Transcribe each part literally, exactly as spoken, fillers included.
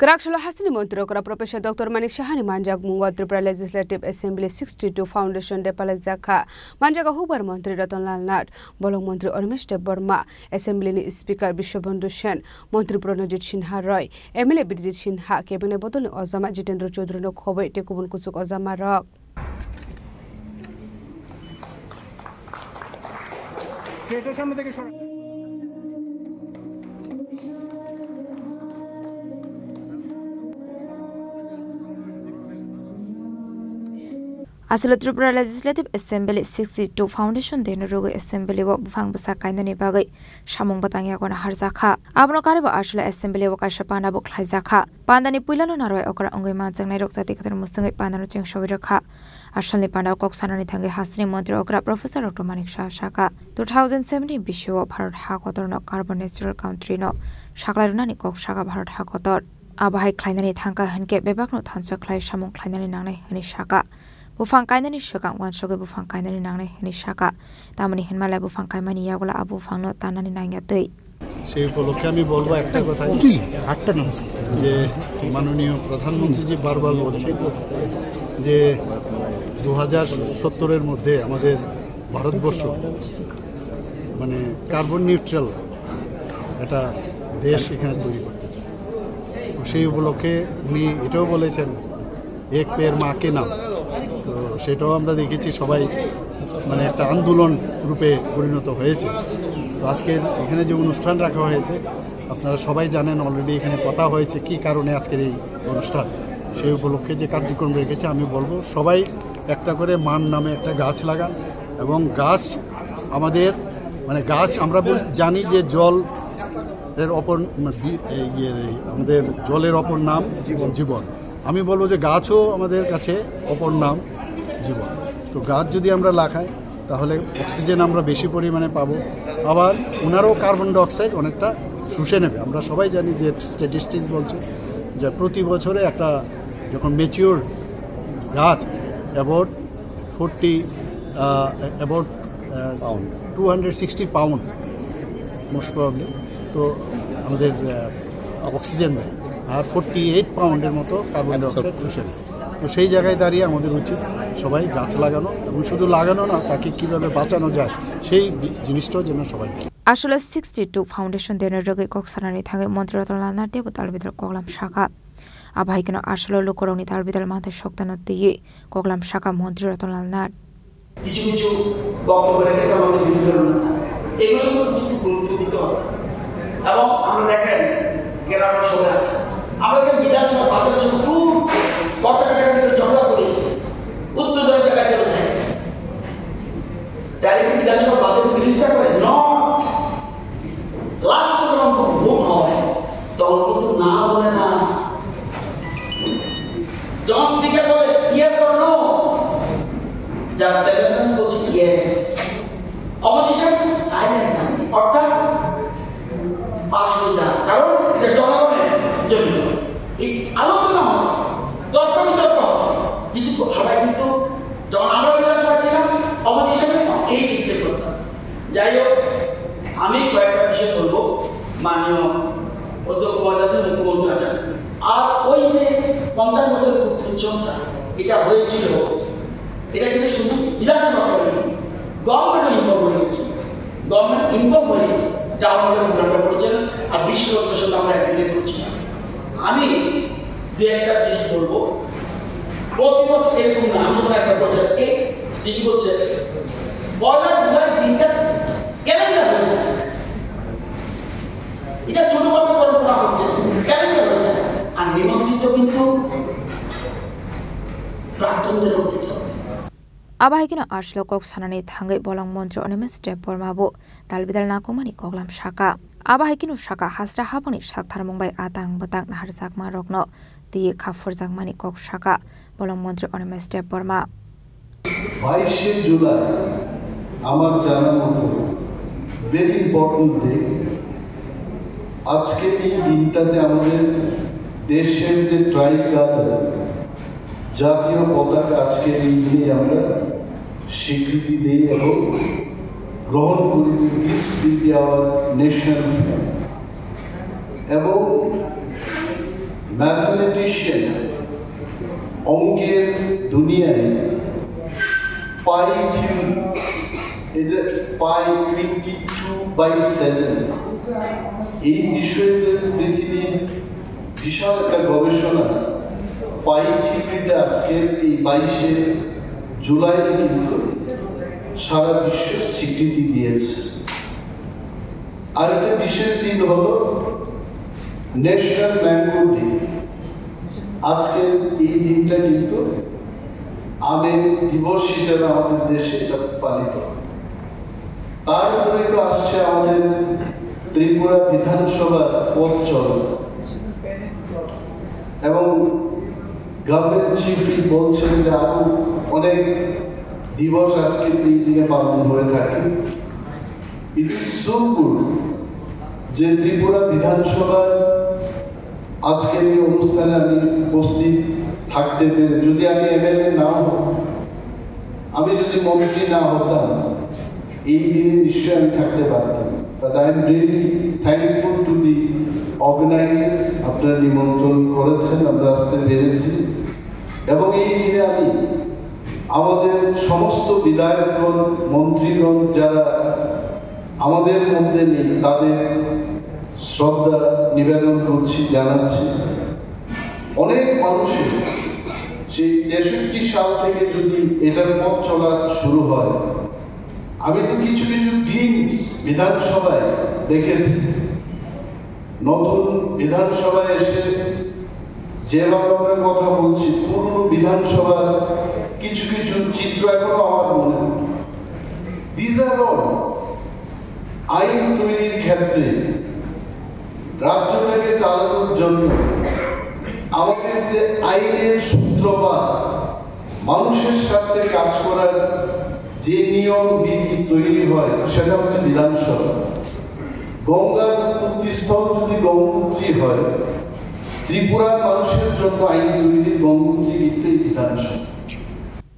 Twraksalo hasteni montri okra Professor Doctor Manik Sahani manjakmungo Tripura Legislative Assembly sixty two Foundation Day palaijakha. Manjago hukbar montri Ratan Lal Nath, bolong montri Animesh Debbarma, Assembly ni Speaker Bishwabandhu Sen, montri Pranajit Sinha Roy, M L A Birjit Sinha, Cabinet bodolni ojama Jitendra Chaudhary no khobwi tei kubun kuchuk ojama rok. Aswk Tripura Legislative Assembly sixty two Foundation Day no rwgwi Assembly o buphang bwsa kainani bagwi samung bwtang yago naharjakha. Abono karwi bo aswk Assembly o kaisa panda bo khlaijakha. Pandani puilano narwai okra wngwi manjaknai rok jati kwthar mwswngwi pandano chengsowi rwkha. Asalni pandao kok sanani thangwi hasteni montri okra Professor Doctor Manik Saha sakha, two thousand seventeen bisio Bharat ha kotorno carbon neutral country no saklai rwnani kok sakha Bharat ha kotor. Abo hai khlainani thangkha hinkhe bebakno thansa khlai samung khlainani nangnai hwnwi sakha. Buphang kainani swkang uansugwi buphang kainani nangnai hwnwi sakha. Tamoni hinmalai buphang kaimani yagulo a buphangno tanani nangya twi. সেই উপলক্ষে আমি বলবো একটা কথা, কি? আটটা নাম আছে। যে মাননীয় প্রধানমন্ত্রীজি বারবার বলছেন যে দু হাজার সত্তরের মধ্যে আমাদের ভারতবর্ষ মানে কার্বন নিউট্রাল একটা দেশ এখানে তৈরি করতে চায়। তো সেই উপলক্ষে উনি এটাও বলেছেন, এক পেড় মা কে নাম। তো সেটাও আমরা দেখেছি, সবাই মানে একটা আন্দোলন রূপে পরিণত হয়েছে। তো আজকের এখানে যে অনুষ্ঠান রাখা হয়েছে, আপনারা সবাই জানেন, অলরেডি এখানে কথা হয়েছে কি কারণে আজকের এই অনুষ্ঠান। সেই উপলক্ষে যে কার্যক্রম রেখেছে, আমি বলবো সবাই একটা করে মার নামে একটা গাছ লাগান। এবং গাছ আমাদের, মানে, গাছ আমরা বল-, জানি যে জল এর অপর, মানে, বি-, এই, ইয়ে, এই, আমাদের জলের অপর নাম জীবন। আমি বলবো যে গাছও আমাদের কাছে অপর নাম জীবন। তো গাছ যদি আমরা লাগাই, তাহলে অক্সিজেন আমরা বেশি পরিমাণে পাবো। আবার ওনারও কার্বন ডাইঅক্সাইড অনেকটা শুষে নেবে। আমরা সবাই জানি যে স্ট্যাটিস্টিক্স বলছে যে প্রতি বছরে একটা যখন ম্যাচিওর গাছ about forty, about pound. Two hundred sixty pound most probably. তো আমাদের অক্সিজেন দেয়, আর ফোরটি এইট পাউন্ডের মতো কার্বন ডাইঅক্সাইড শুষে নেয়। তো সেই জায়গায় দাঁড়িয়ে আমাদের উচিত সবাই গাছ লাগানো, এবং শুধু লাগানো না, তাকে কিভাবে বাঁচানো যায় সেই বি-, জিনিসটাও যেন সবাই দেখে। Aswk sixty two Foundation Day no rwgwi kok sanani thangwi Montri Ratan Lal Nath teibo tal bidal koklam sakha. Abo hai kheno aswk lukurokni tal bidal manthai soktano twiwi koklam sakha Montri Ratan Lal Nath. কিছু কিছু বক্তব্য রেখেছে আমাদের বিরোধী দলনেতা, এগুলো খুব গুরুত্ব, গুরুত্ব দিতে হবে। এবং আমরা দেখেন, গ্রামের সবাই আছে, আমরা এখানে বিধানসভা বাজারের সঙ্গে খুব কথা কাটাকাটি করে ঝগড়া করি, উত্তেজনা জায়গায় চলে যায়। তারা কি বিধানসভা বাজারের বিরোধিতা করে? নট। লাস্ট যখন ভোট হয়, তখন কিন্তু না বলে না। যখন স্পিকার বলে, "Yes or no?" যার প্রেসিডেন্ট বলছে, "Yes।" অপোজিশন সাইলেন্ট থাকে, অর্থাৎ পাশ হয়ে যায়, কারণ এটা জনগণের জন্য। এই আলোচনা হয়, তর্ক বিতর্ক হয়, কিন্তু সবাই কিন্তু, যখন আমরা বিধানসভা ছিলাম, অপোজিশনে এই সিস্টেম করতাম। যাই হোক, আমি কয়েকটা বিষয় বলবো। মাননীয় অধ্যক্ষ মহোদয় আছেন, মুখ্যমন্ত্রী আছেন, আর ওই যে পঞ্চাশ বছর পূর্তি উৎসবটা, এটা হয়েছিল, এটা কিন্তু শুধু বিধানসভা করেনি, গভর্নমেন্ট ইনভলভ হয়ে গেছে। গভর্নমেন্ট ইনভলভ হয়ে ডাউনলোড আমরা করেছেন, আর বিশ বছর আমরা একদিনে করেছি। আমি দু একটা জিনিস বলবো। প্রতি বছর এরকম না, আমি যখন একটা বলছি, এই ঠিকই বলছে, পয়লা জুলাই দিনটা ক্যালেন্ডার হয়ে যায়। এটা ছোটভাবে কল্পনা হচ্ছে, ক্যালেন্ডার হয়ে যায়। আর নিমন্ত্রিত কিন্তু প্রাক্তনদেরও করতে হবে। Abo hai kheno aswk kok sanani thangwi bolong montri Animesh Debbarma bo tal bidal nangkukmani koklam sakha. Abo hai kheno sakha, hasra habangni saktharmung bai atang bwtang naharjakma rokno twiwi kha phurjakmani kok sakha bolong montri Animesh Debbarma. বাইশে জুলাই আমার জানা মতো very important day. আজকে এই দিনটাতে আমাদের দেশের যে ট্রাইকালার, জাতীয় পতাকা, আজকে এই দিনে আমরা স্বীকৃতি দিই এবং গ্রহণ করি যে this will be our national flag। এবং Mathematician, অঙ্কের দুনিয়ায়, পাই থিওরি, এই যে পাই টোয়েন্টি টু বাই সেভেন, এই বিষয়ে যে পৃথিবীর বিশাল একটা গবেষণা, পাই থিওরিতে আজকে এই বাইশে জুলাই কিন্তু সারা বিশ্ব স্বীকৃতি দিয়েছে। আরেকটা বিশেষ দিন হলো ন্যাশনাল ম্যাঙ্গো ডে। আজকে এই দিনটা কিন্তু আমের দিবস হিসেবে আমাদের দেশে এটা পালিত হয়। তার উপরে তো আসছে আমাদের ত্রিপুরা বিধানসভার পথ চলা, এবং গভর্নমেন্ট চিফ বলছেন যে আরো অনেক দিবস আজকে এই দিনে পালন হয়ে থাকে। It is so good যে ত্রিপুরা বিধানসভার আজকের এই অনুষ্ঠানে আমি উপস্থিত থাকতে পেরে, যদি আমি এমএলএ না হতাম, আমি যদি মন্ত্রী না হতাম, এই দিনে নিশ্চয়ই আমি থাকতে পারতাম। But I am really thankful to the organizers, আপনারা নিমন্ত্রণ করেছেন, আমরা আসতে পেরেছি। এবং এই দিনে আমি আমাদের সমস্ত বিধায়কগণ, মন্ত্রীগণ যারা আমাদের মধ্যে নেই, তাদের শ্রদ্ধা নিবেদন করছি, জানাচ্ছি। অনেক মানুষের সেই তেষট্টি সাল থেকে যদি এটার পথ চলা শুরু হয়, আমি তো কিছু কিছু গ্লিম্পস বিধানসভায় দেখেছি। নতুন বিধানসভায় এসে যেভাবে আমরা কথা বলছি, পুরনো বিধানসভার কিছু কিছু চিত্র এখনো আমার মনে পড়ে। These are all আইন তৈরির ক্ষেত্রে রাজ্যটাকে চালানোর জন্য আমাদের যে আইনের সূত্রপাত, মানুষের স্বার্থে কাজ করার যে নিয়ম বিধি তৈরি হয়, সেটা হচ্ছে বিধানসভা। গঙ্গার উৎপত্তিস্থল যদি গঙ্গোত্রী হয়, ত্রিপুরার মানুষের জন্য আইন তৈরির গঙ্গোত্রী কিন্তু এই বিধানসভা।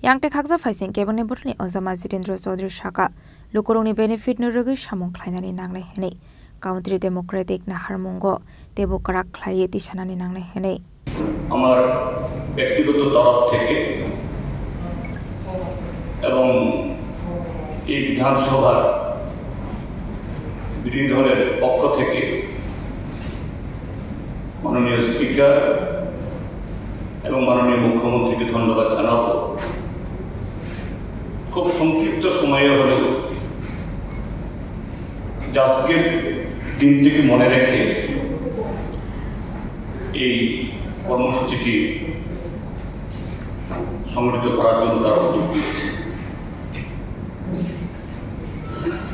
Yang tei khaksa phaising kebengni borokni ojama Jitendra Chaudhary saka, lukurokni benefit no rwgwi samung khlainani nangnai hwnwi, Country Democratic naharmungo teibo kwrak khlaiwi tisanani nangnai hwnwi. আমার ব্যক্তিগত তরফ থেকে এবং এই বিধানসভার বিরোধী দলের পক্ষ থেকে মাননীয় স্পিকার এবং মাননীয় মুখ্যমন্ত্রীকে ধন্যবাদ জানাবো। খুব সংক্ষিপ্ত সময়ে হলেও যে আজকের দিনটিকে মনে রেখে এই কর্মসূচিটি সংগঠিত করার জন্য তারা উদ্যোগ নিয়েছে।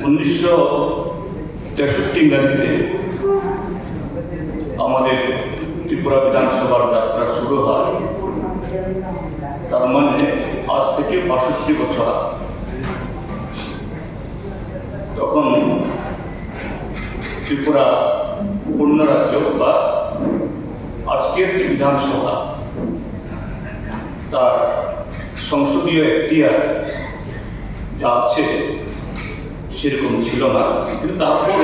উনিশশো তেষট্টি ইংরাজিতে আমাদের ত্রিপুরা বিধানসভার যাত্রা শুরু হয়, তার মানে আজ থেকে বাষট্টি বছর আগে। তখন ত্রিপুরা পূর্ণ রাজ্য বা আজকের যে বিধানসভা, তার সংসদীয় এখতিয়ার যা আছে সেরকম ছিল না, কিন্তু তারপর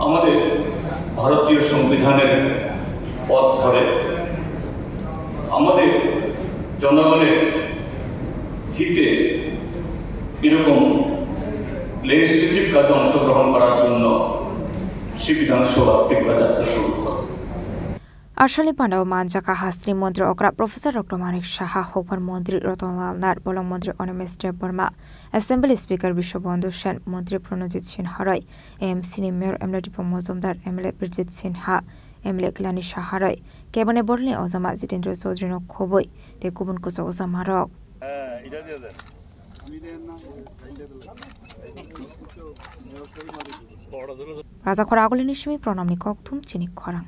আমাদের ভারতীয় সংবিধানের পথ ধরে আমাদের জনগণের হিতে এরকম লেজিসলেটিভ কাজে অংশগ্রহণ করার জন্য সে বিধানসভা ত্রিপুরা যাত্রা শুরু করে। Arsalni pandao manjak kha hasteni montri okra Professor Doctor Manik Saha, hokbar montri Ratan Lal Nath, bolong montri Animesh Debbarma, Assembly Speaker Biswabandhu Sen, montri Pranajit Sinha Roy, A M C ni Mayor Emla Dipa Mojumdar, M L A Birjit Sinha, M L A Kalyani Saha Roy, kebengni borokni ojama Jitendra Chaudhary no khobwi tei kubun kwchak ojamarok. Rajakhor agulini simi Pranamni kokthum chini khorang.